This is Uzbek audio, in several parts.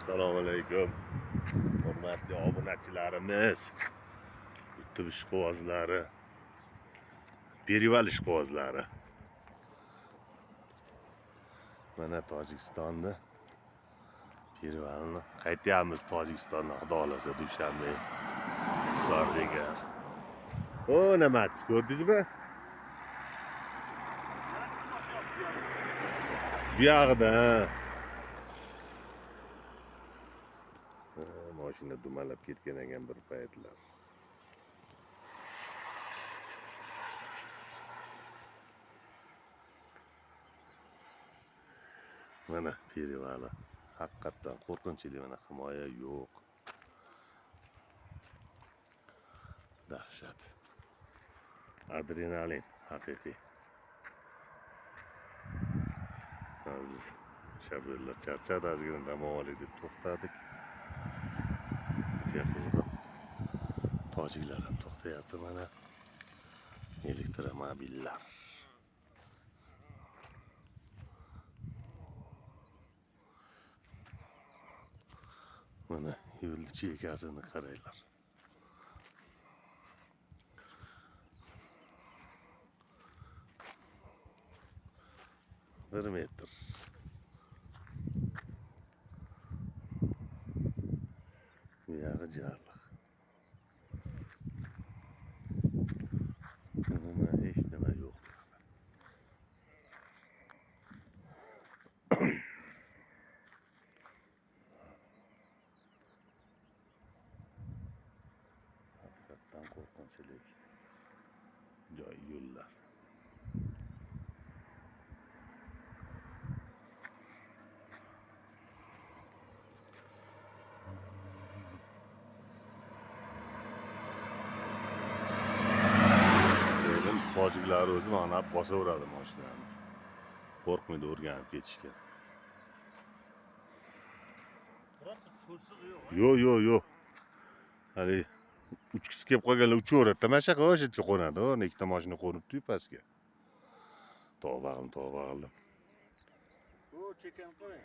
Assalomu alaykum. Hurmatli obunachilarimiz. YouTube ishqibozlari, Perival ishqibozlari. Mana Tojikistonda Perivalni qaytyapmiz Tojikistondan, xudo xolasa dushanba. Hisor. O nima ko'rdingizmi? Bu yog'ida mashina dumalab ketgan ekan bir paytlar. Mana Perivali. Haqiqatdan qo'rqinchli, mana himoya yo'q. Dahshat. Adrenalin haqiqiy. Biz shofyorlar charchadi, ozgina dam olaylik deb to'xtadik. Bizga qizig'i tojiklar ham to'xtayapti mana. Elektromobillar. Mana yo'lni chekasini qaranglar. Bir metr. Bu yog'i jarliq. Umuman hech nima yo'q bu yoqda. Haqiqatdan qo'rqinchli joy, yo'llar. Tojiklar o'zi mana bosaveradi mashinani. Qo'rqmaydi o'rganib ketishga. Yo'q, yo'q, yo'q. Hali uchkisi kelib qolganlar uchaveradi. Mana shu yerga o'sha yerga qo'nadi. O'rni ikkita mashina qo'nibdi-yu pastga. Tavba qildim, tavba qildim. O chekan qarang.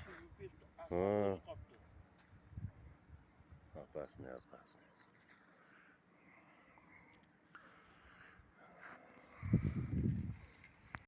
Suzib ketdi. Ha. Qopdi. Opasini, opas.